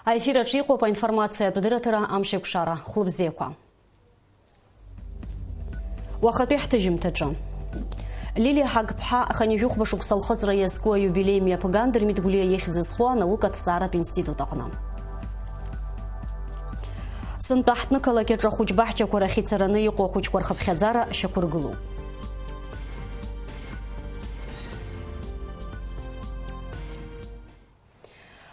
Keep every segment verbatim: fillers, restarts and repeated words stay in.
Аефир аҿы иҟоуп аинформациатә дырраҭара Амшеикәшара. Хәлыбзиақәа. Уахатәи ҳҭыжьымҭаҿы. Лилиа Ҳагԥҳа хынҩажәихәба шықәса лхыҵра иазку аиубилеи мҩаԥган Дырмит Гәлиа ихьӡ зху анаукатә ҭҵааратә институт аҟны. Сынтәа ҳҭнықалақь аҿы ахәыҷ баҳчақәа рахь ицараны иҟоу ахәыҷқәа рхыԥхьаӡара шьақәыргылоуп.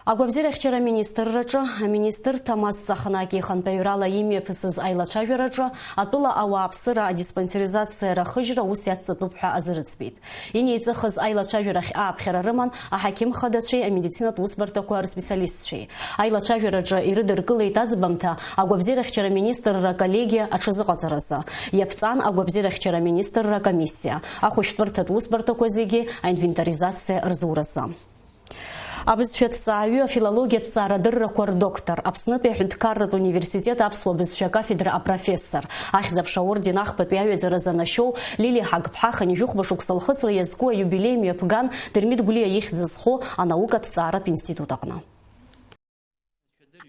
Агәабзиарахьчара аминистрраҿы аминистр Ҭамаз Ҵахнаки ихантәаҩрала имҩаԥысыз аилацәажәараҿы атәыла ауааԥсыра адиспансеризациа рахыжьра ус иацҵатәуп ҳәа азырӡбеит. Инеиҵыхыз аилацәажәарахь ааԥхьара рыман аҳақьым хадацәеи амедицинатә усбарҭақәа рспециалистцәеи. Аилацәажәараҿы ирыдыркылеит аӡбамҭа агәабзиарахьчара аминистрра аколлегиа аҽазыҟаҵаразы. Иаԥҵан агәабзиарахьчара аминистрра акомиссиа, ахәышәтәырҭатә усбарҭақәа зегьы аинвентаризациа рзуразы. Абызшәа ҭҵааҩы, афилологиатә ҭҵаарадыррақәа рдоктор, Аԥснытәи аҳәынҭқарратә университет аԥсуа бызшәа акафедра апрофессор, Ахьӡ-аԥша аорден ахԥатәи аҩаӡара занашьоу Лилиа Ҳагԥҳа хынҩажәихәба шықәса лхыҵра иазку аиубилеи мҩаԥган Дырмит Гәлиа ихьӡ зху анаукатә ҭҵааратә институт аҟны.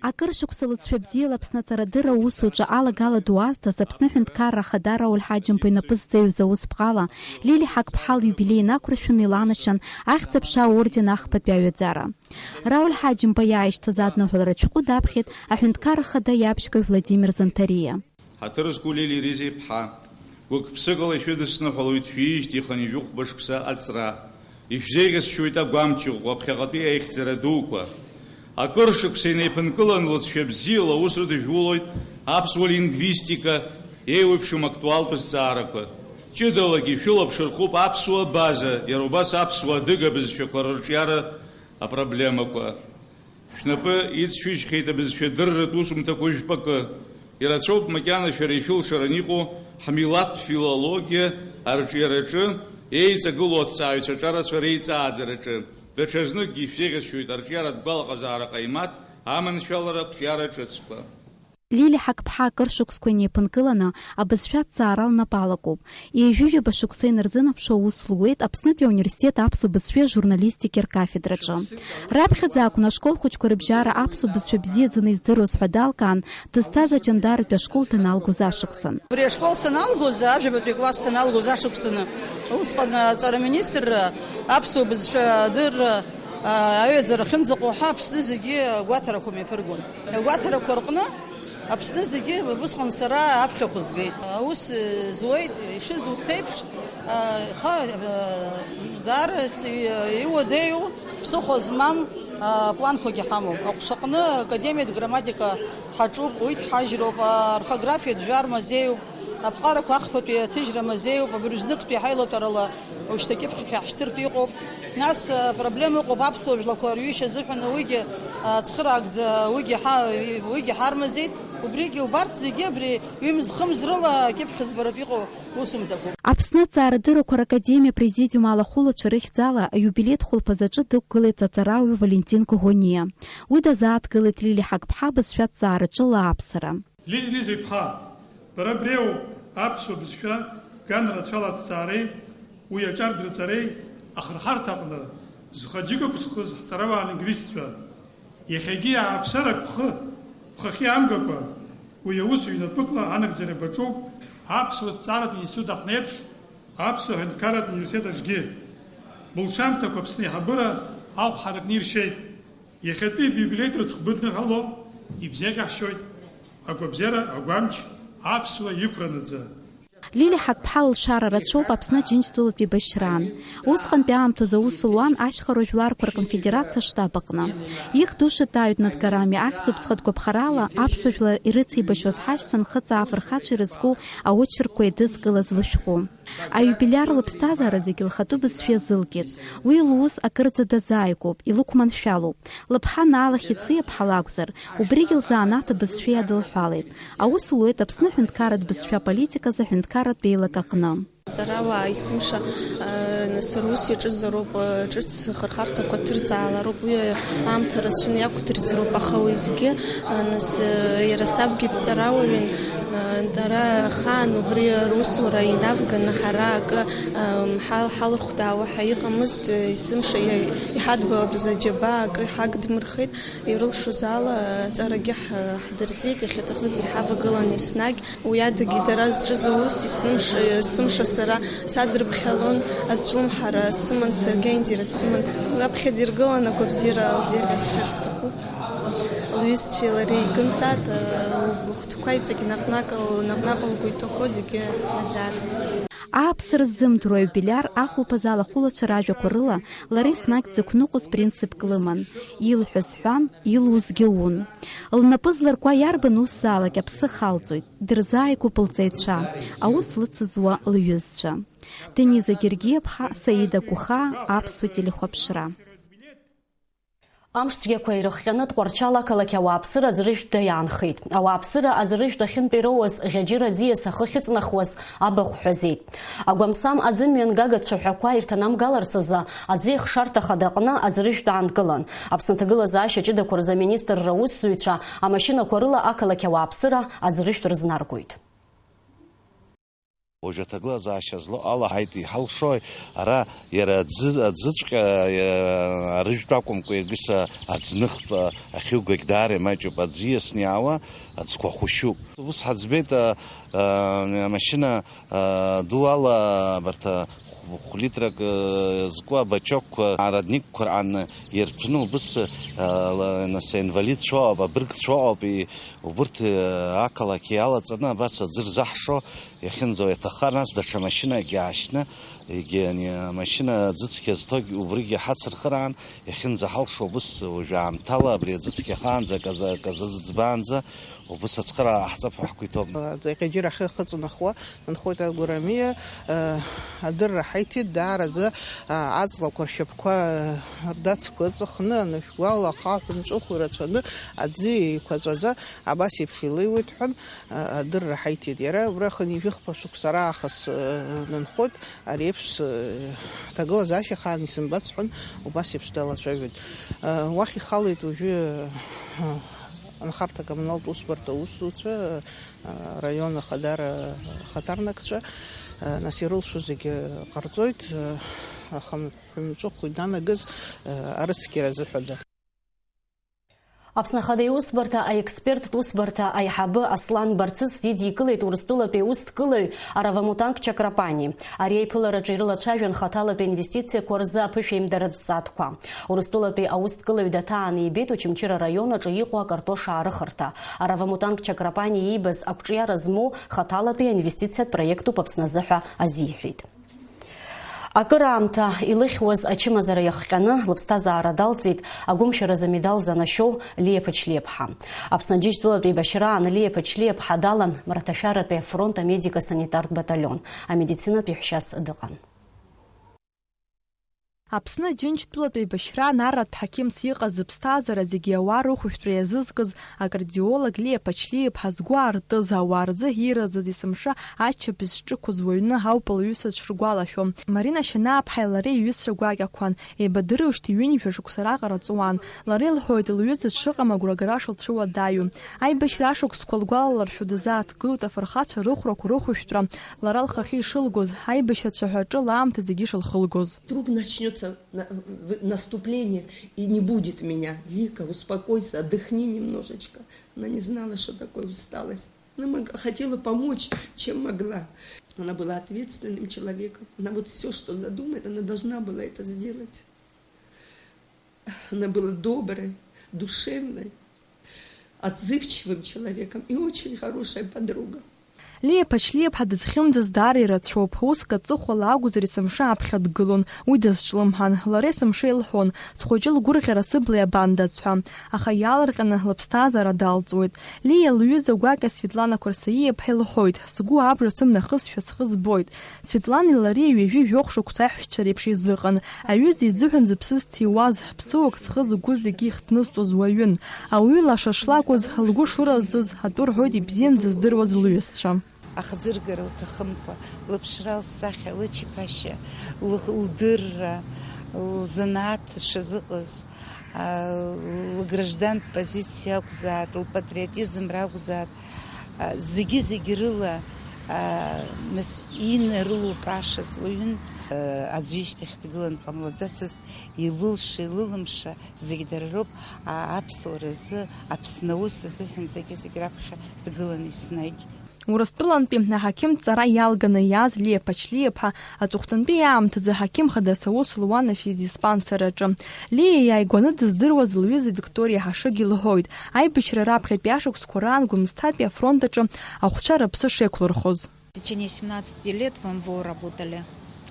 Акыр шықәса лыҵшәа бзиала Аԥсны аҵарадырра аусураҿы алагала ду азҭаз Аԥсны аҳәынҭқарра ахада Рауль Ҳаџьымба инапы зҵаҩыз аусԥҟала Лилиа Ҳагԥҳа лиубилеи инақәыршәаны иланашьан Ахьӡ-аԥша аорден ахԥатәи аҩаӡара. Рауль Ҳаџьымба иааишьҭыз адныҳәаларатә шәҟәы даԥхьеит аҳәынҭқарра ахада иаԥшьгаҩ Владимир Занҭариа. Ҳаҭыр зқәу Лилиа Риза иԥҳа, гәык-ԥсыкала ишәыдысныҳәалоит шәиижьҭеи хынҩажәихәба шықәса аҵра. Ишәзеиӷьасшьоит агәамч ӷәӷәа ԥхьаҟатәи аихьӡара дуқәа. Акыр шықәса инеиԥынкыланы лыҵшәа бзиала аус ыдыжәулоит аԥсуа лингвистика еиуеиԥшым актуалтә зҵаарақәа. Ҷыдалагьы шәылаԥш рхуп аԥсуа база, иара убас аԥсуа-адыга бызшәақәа рырҿиара апроблемақәа. Шәнапы иҵшәыжьхьеит абызшәа дырратә усумҭақәа жәпакы. Ирацәоуп макьана шәара ишәылшаран иҟоу ҳмилаҭтә филологиа арҿиараҿы еиҵагылоу аҭҵааҩцәа аҿарацәа реиҵааӡараҿы. Даҽазныкгьы ишәзеиӷьасшьоит арҿиаратә гәалаҟазаара ҟаимаҭ аманшәалара ақәҿиара ҿыцқәа. Лилиа Ҳагԥҳа акыр шықәсқәа инеиԥынкыланы абызшәа аҭҵаара лнапы алакуп. Ҩажәижәаба шықәса инарзынаԥшуа аус луеит Аԥснытәи ауниверситет аԥсуа бызшәеи ажурналистики ркафедраҿы. Раԥхьаӡа акәын ашкол хәыҷқәа рыбжьара аԥсуа бызшәа бзиаӡаны издыруаз ҳәа далкаан, дызҭаз Аҷандартәи ашкол даналгоз ашықәсан. Абри ашкол саналгоз, ажәабатәи акласс саналгоз ашықәсаны, усҟан аҵара министрра аԥсуа бызшәа адырра, а, аҩаӡара ахьынӡаҟоу ҳәа Аԥсны зегьы агәаҭарақәа мҩаԥыргон. Агәаҭарақәа рҟны Аԥсны зегьы усҟан сара аԥхьахә згеит. Аус зуеит, ишызуц еиԥш, а, иха-, а, даара ц-, иуадаҩу, ԥсыхәа змам, а, планқәагьы ҳамоуп. Аҟәшаҟны академиатә грамматика ҳаҿуп, уи ҭҳажьроуп, аорфографиатә жәар мазеиуп, аԥҟарақәа ахԥатәи аҭыжьра мазеиуп, абыржәныктәи ҳаилатәарала Ушьҭа акьыԥхьшәа ҳшьҭыртә иҟоуп. Нас, а, проблема ыҟоуп аԥсуа жәлақәа рҩышьа азыҳәан, уигьы, а, цхыраагӡа, уигьы ҳа-, уигьы ҳармазеит. Убригьы убарҭ зегьы абри ҩымз-хымз рыла акьыԥхь збаратә иҟоу усумҭақәоуп. Аԥсны аҭҵаарадыррақәа ракадемиа апрезидиум алахәылацәа рыхьӡала аиубилеитә хәылԥазаҿы дықәгылеит аҵарауаҩ Валентин Коӷониа. Уи дазааҭгылеит Лилиа Ҳагԥҳа абызшәа аҭҵаараҿы лааԥсара. Лилиа Риза-иԥҳа, бара бреиуоуп аԥсуа бызшәа ганрацәала аҭҵаареи уи аҿар дырҵареи ахырхарҭа аҟны зхаџьыка ықәсхыз ҳҵарауаа лингвистцәа. Иахьагьы иааԥсарак бхы, бхахьы иаамгакәа, уи аус ҩнапыкла анагӡара баҿуп аԥсуа ҭҵааратә институт аҟны еиԥш, аԥсуа ҳәынҭқарратә университет аҿгьы. Былҽамҭақәа Аԥсны аиҳабыра ахә ҳаракны иршьеит. Иахьатәи библиотекатә цхәбыдныҳәалоуп, ибзеиӷьаҳшьоит агәабзиара агәамч аԥсуа иқәранаӡа. Лилиа Ҳагԥҳа лылшара рацәоуп Аԥсны Аџьынџьтәылатә еибашьраан. Усҟантәи аамҭазы аус луан ашьхаруа жәларқәа рконфедерациа аштаб аҟны. Ихьӡ ду Шатаҩ Днадгарами ахьӡуп зхатә гәаԥхарала аԥсуа жәлар ирыцеибашьуаз ҳашьцәа нхыҵаа афырхацәа ирызку аочеркқәа еидызкылаз лышәҟәы. Аиубилиар лыԥсҭазаара зегьы лхатәы бызшәа иазылкит. Уи лус акырӡа дазааигәоуп, илықәманшәалоуп. Лыԥҳа Наала Хьыци-иԥҳа лакәзар, убригьы лзанааҭ абызшәа иадылҳәалеит. Аус луеит Аԥсны аҳәынҭқарратә бызшәа аполитиказы аҳәынҭқарратә еилак аҟны. Аҵарауаа есымша, э, Сара ус иаҿызароуп, ҿыц хырхарҭақәа ҭырҵаалароуп, уи аамҭа рацәаны иақәдырӡроуп, аха уеизгьы, нас, иара сабгьы дҵарауаҩын, дара ахаан убри русура инавганы ҳара акы ҳа-, ҳалырхәдаауа ҳәа иҟамызт, есымша иа-, иҳадбалатәыз аџьабаа акы ҳагдмырхеит, ирылшоз ала аҵарагьы ҳ-, ҳдырҵеит, иахьаҭахыз иҳавагылан еснагь. Уи адагьы дара зҿыз аус есымша, есымша сара садрыԥхьалон, азҿлымҳара сыман, саргьы аинтерес сыман. Раԥхьаӡа иргылан агәабзиара лзеиӷьасшьар сҭахуп. Лҩызцәеи лареи икымзааит, лгәыхәҭақәа иҵегь наҟ-наҟ, наҟ-наҟ лгәы иҭахо зегьы наӡааит. Ааԥсара ззымдыруа аиубилиар ахәылԥаз алахәылацәа ражәақәа рыла лара еснагь дзықәныҟәоз принципк лыман, илҳәаз ҳәан, илузгьы ун. Лнапы зларкуа иарбан усзаалак аԥсы халҵоит, дырзааигәоуп лҵаҩцәа, аус лыцызуа лҩызцәа. Дениза Гергиаԥҳа, Саида Гәхаа, Аԥсуа телехәаԥшра. Амш цәгьақәа ирыхҟьаны Тҟәарчал ақалақь ауааԥсыра аӡырыжәтәда иаанхеит. Ауааԥсыра аӡырыжәтә ахьынтәироуаз Ӷьаџьыра аӡиас ахы ахьыҵнахуаз абахә ҳәазеит. Агәамсам аӡымҩангага цәаҳәақәа ирҭанамгаларц азы аӡы ихшарҭа хадаҟны аӡырыжәтә аанкылан. Аԥсны аҭагылазаашьа ҷыдақәа рзы аминистрра аусзуҩцәа амашьынақәа рыла ақалақь ауааԥсыра аӡырыжәтә рызнаргоит. Уажә аҭагылазаашьа злоу ала ҳаит иҳалшои, ара иара аӡы, аӡыҵәҟьа, иа-, арыжәтә акәымкәа, иргьыс аӡныхтә ахьугагь даара имаҷуп, аӡы иасны иаауа аӡқәа хәышьуп. Ус ҳаӡбеит, а, а, амашьына, а, ду ала абарҭ, а, хә-, хә-литрак, а, зку абачокқәа, ародникқәа рҟан ирҭәны убыс, а, ла-, нас аинвалидцәа ыҟоуп, абыргцәа ыҟоуп, и-, убырҭ, а, ақалақь иалаҵаны абас аӡы рзаҳшо, иахьынӡауа иаҭаххар, нас даҽа машьынакгьы аашьны, егьи ани амашьына аӡыцқьа зҭогь убригьы ҳацырхыраан, иахьынӡаҳалшо убыс уажәы аамҭала абри аӡыцқьа ахаанӡа, аказа-, аказы ӡбаанӡа убыс ацхыраара ҟаҳҵап ҳәа ҳгәы иҭоуп. Аӡаҟьаџьыр ахьы ахыҵнахуа нхоит агәарамиа, э, адырра ҳаиҭеит, даараӡа, э, аҵлақәа ршьапқәа, э, рдацқәа ыҵыхны, анышә гәала, ахаҳә мҵыхә ирацәаны, аӡы еиқәаҵәаӡа абас еиԥш илеиуеит ҳәан, адырра ҳаиҭеит. Иара убра хынҩажәи хԥа шықәса раахыс, э, нынхоит, ари еиԥш, э, ҭагылазаашьа ахаан исымбац ҳәан, убас еиԥш далацәажәоит. Э, уахь ихалеит уажәы, э, анхарҭа-коммуналтә усбарҭа аусзуҩцәа, э, араион ахадара ахаҭарнакцәа, э, нас ирылшо зегьы ҟарҵоит, э, ахынҳәымҿыхә иданагаз, э, арыцқьара азыҳәада. Аԥсны Ахада Иусбарҭа аексперттә усбарҭа аиҳабы Аслан Барцыц дидикылеит Урыстәылатәи аусҭкылаҩ Аравамутанг Чакрапани. Ари аиԥылараҿы ирылацәажәон хаҭалатәи аинвестициақәа рзы аԥышәеимдаратә ҵатәқәа. Урыстәылатәи аусҭкылаҩ даҭааны ибеит Очамчыра араион аҿы иҟоу акартош аарыхырҭа. Аравамутанг Чакрапани иибаз ақәҿиара змоу хаҭалатәи аинвестициатә проектуп Аԥсны азыҳәа азиҳәеит. Акыраамҭа илыхьуаз ачымазара иахҟьаны лыԥсҭазаара далҵит агәымшәаразы амедал занашьоу Лиа Ԥычлиаԥҳа. Аԥсны Аџьынџьтәылатә еибашьраан Лиа Ԥычлиаԥҳа далан мраҭашәаратәи афронт амедико-санитартә баталион, амедицинатә еиҳәшьас дыҟан. Аԥсны Аџьынџьтәылатә еибашьраан арратә ҳақьымс иҟаз, зыԥсҭазаара зегьы ауаа рыхәышәтәра иазызкыз акардиолог Лиа Ԥачлиаԥҳа згәы аартыз, ауаа рзы ииразыз есымша аччаԥшь зҿықәыз уаҩны ауп лҩызцәа шрыгәалашәо. Марина Шьанааԥҳаи лареи иҩызцәа гәакьақәан, еибадыруеижьҭеи ҩынҩажәа шықәса раҟара ҵуан. Лара илҳәоит, лҩыза дшыҟам агәрагара шылцәыуадаҩу. Аибашьра ашықәсқәа лгәалалыршәо дазааҭгылоит афырхацәа рыхәрақәа рыхәышәтәра, лара лхахьы ишылгоз, аибашьра цәаҳәаҿы лаамҭа зегьы шылхылгоз. Вдруг начнётся на-, в-, наступление, и не будет меня. Вика, успокойся, отдыхни немножечко. Она не знала, что такое усталость. Она мог-, хотела помочь, чем могла. Она была ответственным человеком. Она вот всё, что задумает, она должна была это сделать. Она была доброй, душевной, отзывчивым человеком и очень хорошая подруга. Лиа Ԥачлиаԥҳа дызхьымӡаз даара ирацәоуп. Уск аҵыхәала акәзар, есымша аԥхьа дгылон, уи дазҿлымҳан. Лара есымша илҳәон, схәыҷы лгәырӷьара сыбла иабандаз ҳәа. Аха иаалырҟьаны лыԥсҭазаара далҵуеит. Лиа лҩыза гәакьа Светлана Қәарсаиаԥҳа илҳәоит, сгәы абжа сымнахызшәа схы збоит. Светланеи лареи ҩажәи жәохә шықәса аиҳәшьцәа реиԥш еизыҟан. Аҩыза изыҳәан зыԥсы зҭиуаз, ԥсыуак зхыз, згәы зегьы ихҭнызҵоз уаҩын. Ауаҩы лаша шлакәыз, лгәы шыразыз атәы рҳәоит ибзиан дзыздыруаз лҩызцәа. Ахӡыргара лҭахымкәа, лыԥшра, лсахьа, лычаԥашьа, лых-, лдырра, лзанааҭ дшазыҟаз, а, лграждантә позициа акәзааит, лпатриотизм ракәзааит, а, зегьы-зегьы рыла, а, нас инарылукаашаз уаҩын, а, аӡәы ишьҭахь дгылан дҟамлаӡацызт, илылша, илылымша, зегь дара роуп, а, аԥсуара азы, Аԥсны аус азыҳәан зегьы-зегь раԥхьа дгылан еснагь. Урыстәылантәи аҳақьым дҵара иалганы иааз Лиа Ԥачлиаԥҳа аҵыхәтәантәи аамҭазы аҳақьым хадас аус луан афиздиспансер аҿы. Лиа иааигәаны дыздыруаз лҩыза Викториа Ҳашыг илҳәоит, аибашьра раԥхьатәи ашықәсқәа раан Гәымсҭатәи афронт аҿы ахәцәа рыԥсы шеиқәлырхоз. В течение семнадцати лет в МВО работали.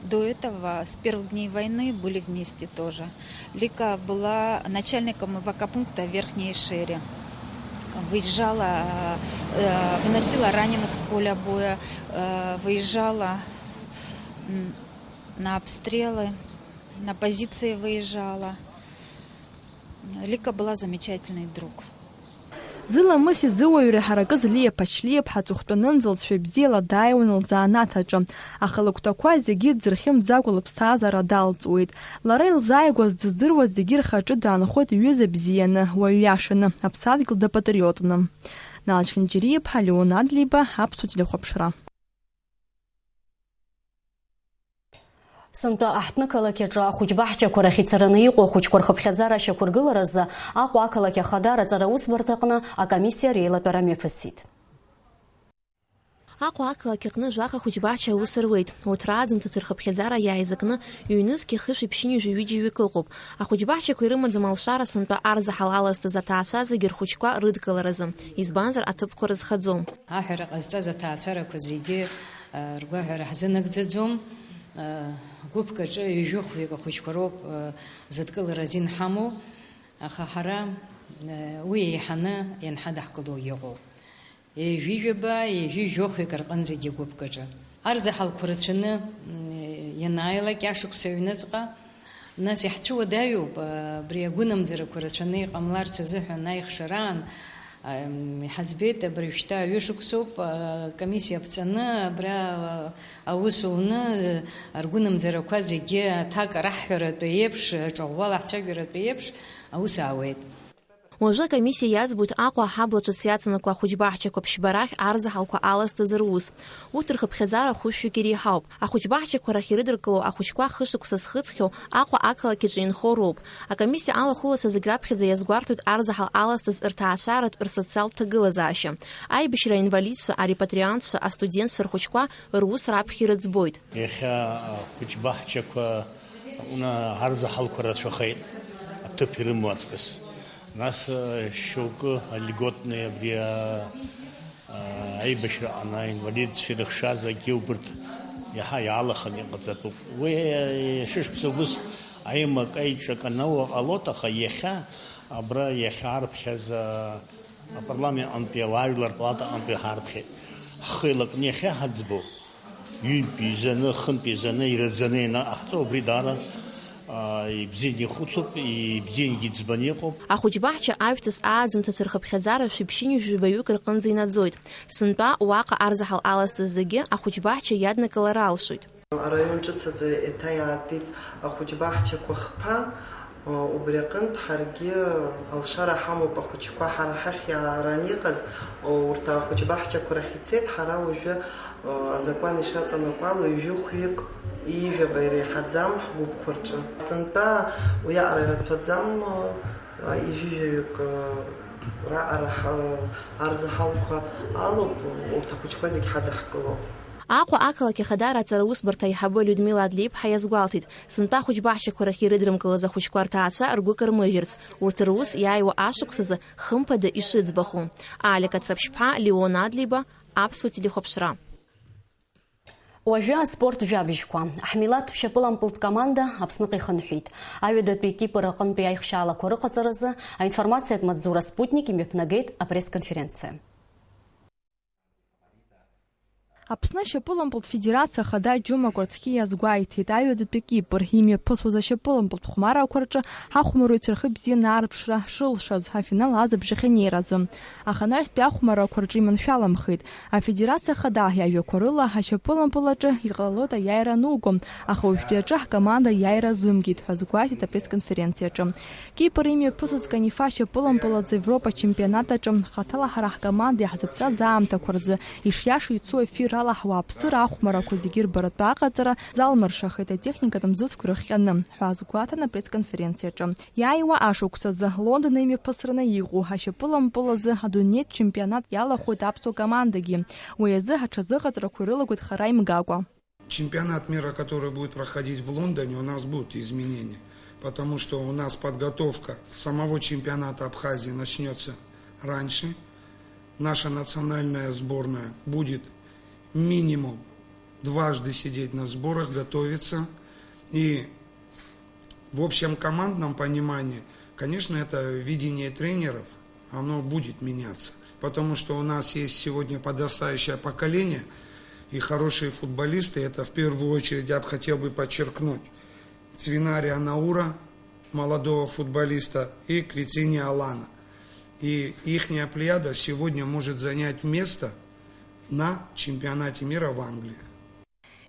До этого, с первых дней войны, были вместе тоже. Лика была начальником эвакопункта в Верхней Шере. Выезжала, э, выносила раненых с поля боя, э, выезжала, м, на обстрелы, на позиции выезжала. Лика была замечательный друг. Зыламыси зыуаҩреи ҳаракыз Лиа Ԥачлиаԥҳа аҵыхәтәанынӡа лҵшәа бзиала дааиуан лзанааҭ аҿы, аха лыгәҭақәа зегьы дзырхьымӡакәа лыԥсҭазаара далҵуеит. Лара илзааигәаз дыздыруаз зегьы рхаҿы даанхоит ҩыза бзианы, уаҩ иашаны, аԥсадгьыл дапатриотны. Нал Чхинџьариаԥҳа, Леон Адлеиба, Аԥсуа телехәаԥшра. Сынтәа аҳҭнықалақь аҿы ахәыҷбаҳчақәа рахь ицараны иҟоу ахәыҷқәа рхыԥхьаӡара ашьақәыргыларазы Аҟәа ақалақь ахадара аҵараусбарҭаҟны акомиссиа реилатәара мҩаԥысит. Аҟәа ақалақь аҟны жәаха хәыҷбаҳча аус руеит. Урҭ рааӡамҭацәа рхыԥхьаӡара иааизакны ҩнызқьи хышәи ԥшьынҩажәи ҩыџьа ҩык ыҟоуп. Ахәыҷбаҳчақәа ирымаӡам алшара сынтәа арзаҳал аласҵаз аҭаацәа зегьы рхәыҷқәа рыдкыларазы, избанзар, аҭыԥқәа рызхаӡом. Аҳәара ҟазҵаз аҭаацәарақәа зегьы, а, ргәаҳәара ҳзынагӡаӡом. А, гәыԥк аҿы ҩажәи хәҩык ахәыҷқәа роуп, а, зыдкылара азин ҳамоу, аха ҳара, а, уи еиҳаны ианҳадаҳкыло иҟоуп. Ҩажәи жәаба, ҩажәи жәохәҩык рҟынӡагьы гәыԥк аҿы. Арзаҳалқәа рацәаны, м, ианааилак ашықәс аҩныҵҟа, нас иаҳцәыуадаҩуп, а, абри агәынамӡарақәа рацәаны иҟамларц азыҳәан аихшараан, ам, иҳаӡбеит, абыржәшьҭа ҩышықәсоуп, а, комиссиа ԥҵаны, абра, а, аус уны, а, ргәынамӡарақәа зегьы аҭак раҳҳәаратәы еиԥш, аҿаӷәӷәала ҳцәажәаратәы еиԥш аус аауеит. Уажәы акомиссиа иаӡбоит Аҟәа аҳабла ҿыц иаҵанакуа ахәыҷбаҳчақәа ԥшьба рахь арзаҳалқәа аласҵаз рус. Урҭ рхыԥхьаӡара хәышәҩык иреиҳауп. Ахәыҷбаҳчақәа рахь ирыдыркыло ахәыҷқәа хышықәса зхыҵхьоу Аҟәа ақалақь аҿы инхо роуп. Акомиссиа алахәылацәа зегь раԥхьаӡа иазгәарҭоит арзаҳал аласҵаз рҭаацәаратә, рсоциалтә ҭагылазаашьа. Аибашьра аинвалидцәа, арепатриантцәа, астудентцәа рхәыҷқәа рус раԥхьа ирыӡбоит. Иахьа ахәыҷбаҳчақәа аҟны арзаҳалқәа рацәахеит, аҭыԥ ирымоу аҵкыс. Нас, э, шьоукы альготные абри, а, а, аибашьраҟны аинвалидцәа ирыхшаз акгьы убырҭ иаҳа иаалаханы иҟаҵатәуп. Уи, э, шышықәса ус аимак-аиҿак анаууа ҟалоит, аха иахьа абра иахьаарԥхьаз, а, апарламент аҟынтәи ауаажәлар палата аҟынтәи ҳаарԥхьеит. Ҳхы еилакны иахьа ҳаӡбо. Ҩынтә изаны, хынтә изаны, ираӡаны ианаҟаҳҵо, убри даара, аа, ибзианы ихәыцуп, ибзиангьы иӡбаны иҟоуп. Ахәыҷбаҳча аҩҭыс ааӡамҭацәа рхыԥхьаӡара шәиԥшьынҩажәи жәабаҩык рҟынӡа инаӡоит. Сынтәа уаҟа арзаҳал аласҵаз зегьы ахәыҷбаҳча иаднакылара алшоит. Араион ҿыц аҿы еиҭа иаартит ахәыҷбаҳчақәа хԥа. Убри аҟынтә ҳаргьы алшара ҳамоуп, ахәыҷқәа ҳара ҳахь иааран иҟаз, урҭ ахәыҷбаҳчақәа рахь ицеит, ҳара уажәы, азакәан ишаҵанакуа ала, ҩажәи хәҩык, ҩажәи жәаба иреиҳаӡам ҳгәыԥқәа рҿы. Сынтәа уиаҟара ирацәаӡам, ҩажәи жәаҩык раҟара ҳа-, арзаҳалқәа алоуп, урҭ ахәыҷқәа зегь ҳадаҳкылоуп. Аҟәа ақалақь ахадара аҵараусбарҭа аиҳабы Людмила Адлеиԥҳа иазгәалҭеит, сынтәа ахәыҷбаҳчақәа рахь ирыдрымкылаз ахәыҷқәа рҭаацәа ргәы кырмыжьырц, урҭ рус иааиуа ашықәсазы хымԥада ишыӡбаху. Алика Ҭраԥшьԥҳа, Леон Адлеиба, Аԥсуа телехәаԥшра. Уажәы аспорт жәабжьқәа. Ҳмилаҭ шьапылампылтә команда Аԥсныҟа ихынҳәит. Аҩадатәи Кипр аҟынтәи аихшьаалақәа рыҟаҵаразы аинформациатә маҵзура Спутник имҩаԥнагеит апресс-конференциа. Аԥсны ашьапылампылтә федерациа ахада Џьума Кәарцхиа иазгәеиҭеит, аҩадатәи Кипр имҩаԥысуаз ашьапылампылтә хәмаррақәа рҿы ҳахәмарҩцәа рхы бзианы арԥшра шылшаз, афинал азыбжахь анеиразы. Аха анаҩстәи ахәмаррақәа рҿы иманшәаламхеит. Афедерациа ахада иажәақәа рыла, ашьапылампыл аҿы иҟалалоит аиааира ануго, аха уажәтәи аҿы ҳкоманда аиааира азымгеит ҳәа азгәеиҭеит апресс-конференциаҿы. Кипр имҩаԥысыз Канифа ашьапылампыл аӡы Европа чемпионат аҿы хаҭала ҳара ҳкоманда иаҳзыԥҵәаз аамҭақәа рзы ишиаша ицу ефир алаҳауа аԥсыра ахәмарақәа зегьы рбаратәы аҟаҵара залмыршахеит атехникатә мзызқәа ирыхҟьаны, ҳәа азгәаҭан апресс-конференциаҿы. Иааиуа ашықәсазы Лондон имҩаԥысраны иҟоу ашьапылампыл азы адунеитә чемпионат иалахәуеит аԥсуа командагьы. Уи азы аҽазыҟаҵарақәа ирылагоит хара имгакәа. Чемпионат мира, который будет проходить в Лондоне, у нас будут изменения, потому что у нас подготовка самого чемпионата Абхазии начнется раньше. Наша национальная сборная будет минимум дважды сидеть на сборах, готовиться. И в общем командном понимании, конечно, это видение тренеров, оно будет меняться. Потому что у нас есть сегодня подрастающее поколение и хорошие футболисты. Это в первую очередь я бы хотел бы подчеркнуть. Цвинари Анаура, молодого футболиста, и Квицини Алана. И ихняя плеяда сегодня может занять место на чемпионате мира в Англии.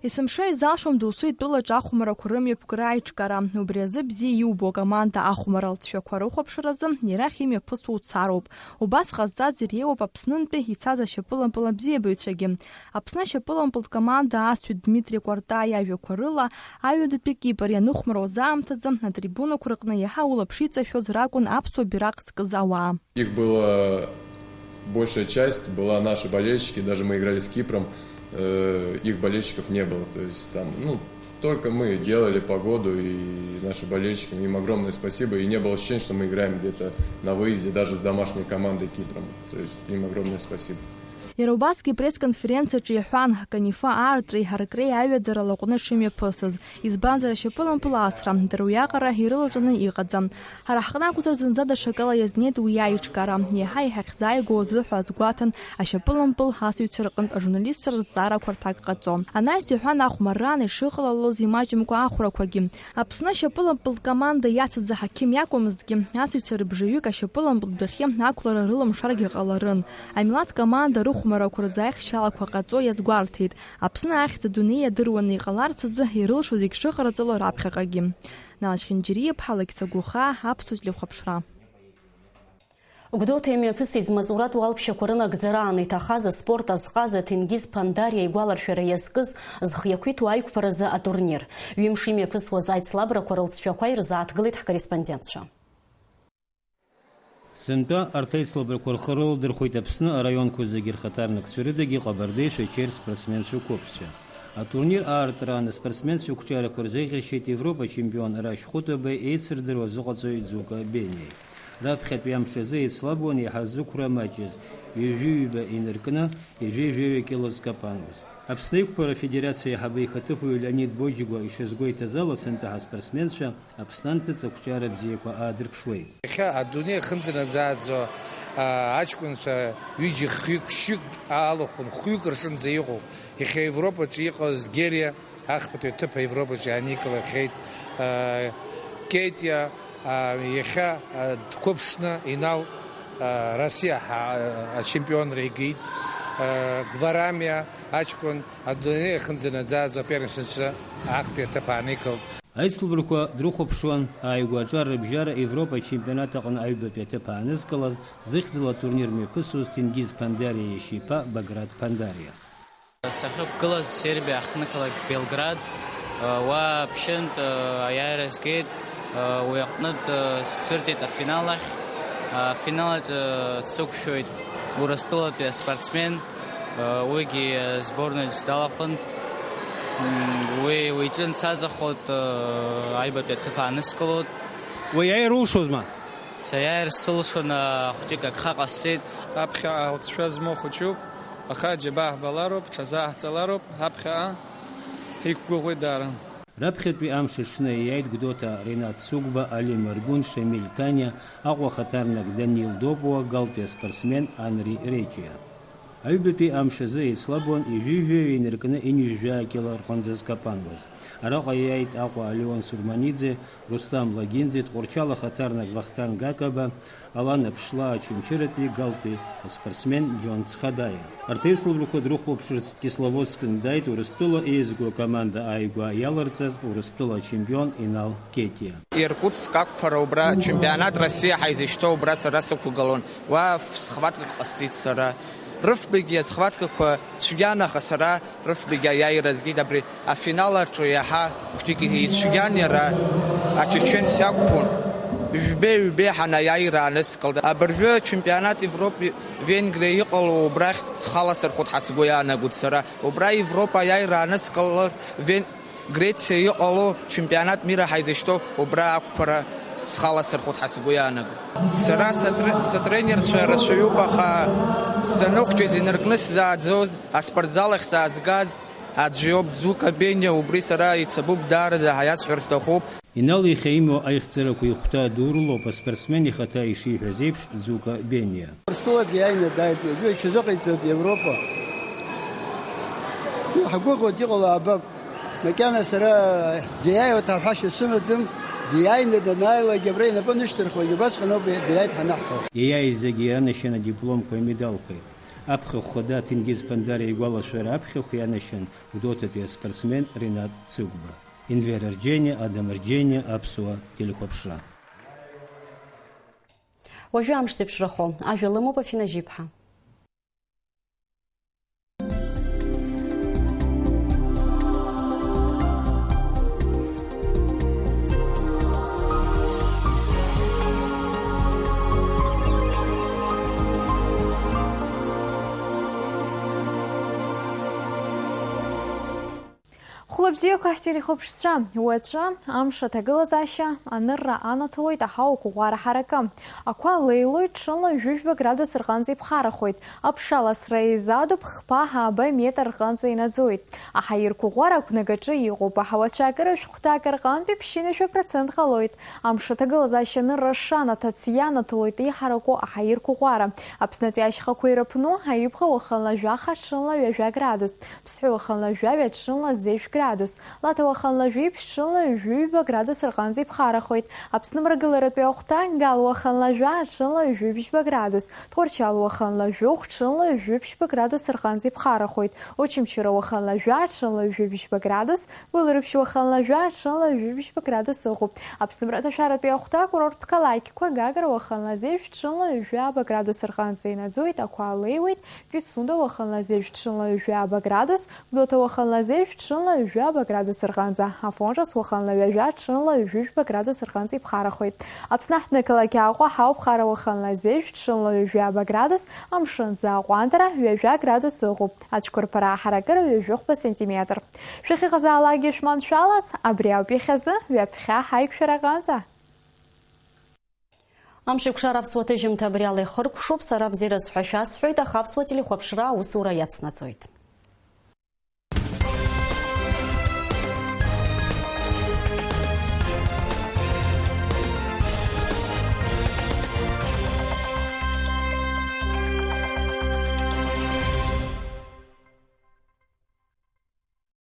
Есымша изалшом досу итәылаҿы ахәмарақәа рымҩаԥгара аиҿкаара. Убри азы бзиа иубо акоманда ахәмаралҵшәақәа рыхәаԥшразы ирахь имҩаԥысуа уцароуп. Убас ҟазҵаз иреиуоуп Аԥснынтәи ицаз ашьапылампыл абзиабаҩцәагьы. Аԥсны ашьапылампылтә команда асҩы Дмитри Кәарта иажәақәа рыла, аҩадатәи Кипр ианыхәмаруаз аамҭазы атрибунақәа рҟны иаҳа улаԥш иҵашәоз ракәын аԥсуа бираҟ зкыз ауаа. Их было, большая часть была наши болельщики, даже мы играли с Кипром, э, их болельщиков не было. То есть там, ну, только мы делали погоду, и наши болельщики, им огромное спасибо, и не было ощущения, что мы играем где-то на выезде, даже с домашней командой Кипром. То есть им огромное спасибо. Иара убасгьы пресс-конференциаҿы иҳәан, Канифа аартреи ҳаракреи аҩаӡара лаҟәны шымҩаԥысыз, избанзар ашьапылампыл асра, дара уиаҟара ирылаҵәаны иҟаӡам. Ҳара ҳҟны акәзар зынӡа даҽакала иазнеит уи аиҿкаара, иаҳа иҳахьзааигәоу азы ҳәа азгәаҭан, ашьапылампыл асыҩцәа рҟынтә ажурналистцәа рызҵаарақәа рҭак ҟаҵо. Анаҩс иҳәан ахәмарраан ишыҟалалоз имаҷымкәа ахәрақәагьы. Аԥсны ашьапылампылтә команда иацыз аҳақьым иакәмызҭгьы, асыҩцәа рыбжаҩык ашьапылампылтә дәахьы ақәлара рылымшаргьы ҟаларын. Амилаҭ команда рыхәмарақәа рзы аихшьалақәа ҟаҵо иазгәарҭеит. Аԥсны ахьӡ адунеи иадыруаны иҟаларц азы ирылшо зегь шыҟарҵало раԥхьаҟагьы. Нал Чхинџьириа-ԥҳа, Лакьса Гәыхаа, Аԥсуа телехәаԥшра. Гәдоуҭа имҩаԥысит змаҵуратә уалԥшьақәа рынагӡараан иҭахаз аспорт азҟаза Ҭенгиз Ԥандариа игәаларшәара иазкыз зхы иақәиҭу аиқәԥаразы атурнир. Ҩымш имҩаԥысуаз аицлабрақәа рылҵшәақәа ирзааҭгылеит ҳкорреспондентцәа. Сынтәа арҭ аицлабрақәа рхы рыладырхәеит Аԥсны араионқәа зегьы рхаҭарнакцәа рыдагьы ҟабардеи шәачеи рспортсменцәа қәыԥшцәа. Атурнир аартраан аспортсменцәа ақәҿиарақәа рзеиӷьасшьеит Европа чемпион Рашь Хәытабеи еицырдыруа азыҟаҵаҩ Ӡука Бениеи. Раԥхьатәи амш азы еицлабуан иаҳа зықәра маҷыз, ҩажәи ҩба инаркны, ҩажәи жәаҩа кьыло зкапануаз. Аԥсны аиқәԥара афедерациа аиҳабы ихаҭыԥуаҩ Леонид Боџьгәа ишазгәеиҭаз ала, сынтәа ҳаспортсменцәа Аԥсны анҭыҵ ақәҿиара бзиақәа аадырԥшуеит. Иахьа адунеи ахьынӡанаӡааӡо, аа, аҷкәынцәа ҩыџьа, хҩык, ԥшьҩык алахәын, хәҩык рҿынӡа иҟоуп. Иахьа Европаҿы иҟаз Гериа ахԥатәи аҭыԥ Европаҿы иааникылахьеит, аа, Кетиа, аа, иахьа, аа, дқәыԥшны Инал, аа, Россиа ҳа-, ачемпионра игеит, аа, Гварамиа аҷкәын адунеи ахьынӡанаӡааӡо апермисаҿы актәи аҭыԥ ааникылт. Аицлабрақәа дрыхәаԥшуан ааигәа аҿар рыбжьара Европа ачемпионат аҟны аҩбатәи аҭыԥ аанызкылаз, зыхьӡала атурнир мҩаԥысуаз Ҭенгиз Ԥандариа иашьа иԥа Баграт Ԥандариа. Сахьықәгылаз Сербиа аҳҭнықалақь Белград, уа ԥшьынтә аиааира згеит, уи аҟнытә сцәырҵит афинал ахь. Афинал аҿы сықәшәоит Урыстәылатәи аспортсмен, уигьы сборноиаҿ далахәын. Уи, уи иҿы нсаҵахоит, аҩбатәи аҭыԥ ааныскылоит. Уи иааир улшозма? Саиааир сылшон, хәҷык агха ҟасҵеит. Аԥхьаҟа алҵшәа змоу хәыҷуп, аха џьабаа ҳбалароуп, ҽазааҳҵалароуп, аԥхьаҟа ҳиқәгәыӷуеит даара. Раԥхьатәи амш аҽны иааит Гәдоуҭа Ринат Цыгәба, Али Маргәын, Шамиль Ҭаниа, Аҟәа ахаҭарнак Данил Допуа, Галтәи аспортсмен Анри Реҷиа. Аҩбатәи амш азы еицлабуан ҩажәи жәаҩа инаркны ҩажәи жәаа кьыла рҟынӡа зкапануаз. Араҟа иааит Аҟәа Леон Сурманиӡе, Рустам Лагинӡе, Тҟәарчал ахаҭарнак Вахтанг Акаба, Алана Ԥшлаа Очамчыратәи Галтәи аспортсмен Џьон Цхадаиа. Арҭ аицлабрақәа дрыхәаԥшырц Кисловодсктәны дааит Урыстәыла еизго акоманда ааигәа иаларҵаз Урыстәыла ачемпион Инал Кетиа. Иркутск ақәԥара убра, чемпионат России ҳаизышьҭоу убра сара сықәгылон. Уа схваткак ҟасҵеит сара. Рыфбагьы асхваткақәа цәгьан, аха сара рыфбагьы аиааира згеит. Абри афинал аҿы иаҳа хәҷык ицәгьан иара, ачечен сиақәԥон. Ҩбеи-ҩбеи ҳанаиааира ааныскылт. Абыржәы чемпионат Европа Венгриа иҟало убрахь схаласырхәт ҳәа сгәы иаанагоит сара. Убра Европа аиааира ааныскылар, Вен-, Грециа иҟало чемпионат мира ҳаизышьҭоу убра ақәԥара схаласырхәт ҳәа сгәы иаанагоит. Сара сатре-, сатренерцәа рацәаҩуп, аха саныхәҷыз инаркны сзааӡоз, аспортзал ахь саазгаз аӡә иоуп, Дзука Бениа, убри сара ицабуп, даараӡа ҳаиасҳәар сҭахуп. Инал иахьа имоу аихҵарақәа ихәҭа ду рылоуп, аспортсмен ихаҭа ишиҳәаз еиԥш, Дзука Бениа. Урыстәыла диааины дааит, уажәы иҽазыҟаиҵоит Европа. Ҳгәыӷуеит, иҟало аабап. Макьана сара диааиуеит ҳәа ҳәашьа сымаӡам, диааины данааилак абра инапы нышьҭырхлак убасҟан ауп диааит ҳанаҳҳәо. Ииааиз зегьы ианашьан адипломқәеи амедалқәеи. Аԥхьахә хада Ҭенгиз Ԥандариа игәалашәара аԥхьахә ианашьан Гәдоуҭатәи аспортсмен Ринат Цыгәба. Енвер Арџьениа, Адам Арџьениа, Аԥсуа телехәаԥшра. Уажәы амш зеиԥшрахо ажәа лымоуп Афина Жьиԥҳа. Хәлабзиақәа ҳтелехәаԥшцәа, уаҵәы амш аҭагылазаашьа анырра анаҭоит аҳауа қәыӷәӷәара ҳаракы. Ақәа леилоит, ҽынла ҩажәа градус рҟынӡа иԥхарахоит. Аԥша ласра еизадоуп, хԥа ааба метр рҟынӡа инаӡоит. Аҳаирқәыӷәӷәара ақәнагаҿы иҟоуп. Аҳауа цәаакыра шәҟәҭак рҟынтәи ԥшьынҩажәа процент ҟалоит. Амш аҭагылазаашьа анырра шанаҭац ианаҭалоит еиҳараку аҳаирқәыӷәӷәара. Аԥснытәи ашьхақәа ирыԥну аибӷа уахынла жәаха, ҽынла ҩажәа градус. Ԥсҳәы уахынла жәаҩа, ҽынла зежә градус. Лаҭа уахынла жәиԥшь, ҽынла ҩажәа градус рҟынӡа иԥхарахоит. Аԥсны мрагыларатәи ахәҭа, Гал уахынла жәа, ҽынла ҩажәи ԥшьба градус. Тҟәарчал уахынла жәохә, ҽынла ҩажәи ԥшьба градус рҟынӡа иԥхарахоит. Очамчыра уахынла жәа, ҽынла ҩажәи ԥшьба градус. Гәылрыԥшь уахынла жәа, ҽынла ҩажәи ԥшьба градус ыҟоуп. Аԥсны мраҭашәаратәи ахәҭа, акурорттә қалақьқәа, Гагра уахынла зежә, ҽынла ҩажәаба градус рҟынӡа инаӡоит, ақәа леиуеит. Пицунда уахынла зежә, ҽынла ҩажәаба градус, Гәдоуҭа уахынла зежә, ҽынла ҩажәаба градус рҟынӡа, Афон Ҿыц уахынла ҩажәа, ҽынла ҩажәи жәба градус рҟынӡа иԥхарахоит. Аԥсны аҳҭнықалақь Аҟәа ҳауп, хара уахынла зежә, ҽынла ҩажәаба градус, амшынӡы аҟәандара ҩажәа градус ыҟоуп, ацәқәырԥара аҳаракыра ҩажәи хәба сантиметр. Шәахьыҟазаалакгьы шәманшәалаз, абри ауп иахьазы, ҩаԥхьа ҳаиқәшәара аҟынӡа. Амш еиқәшара аԥсуа ҭыжьымҭа абри ала ихыркәшоуп, сара бзиараз ҳәа шәасҳәоит, аха аԥсуа телехәаԥшра аусура иацнаҵоит.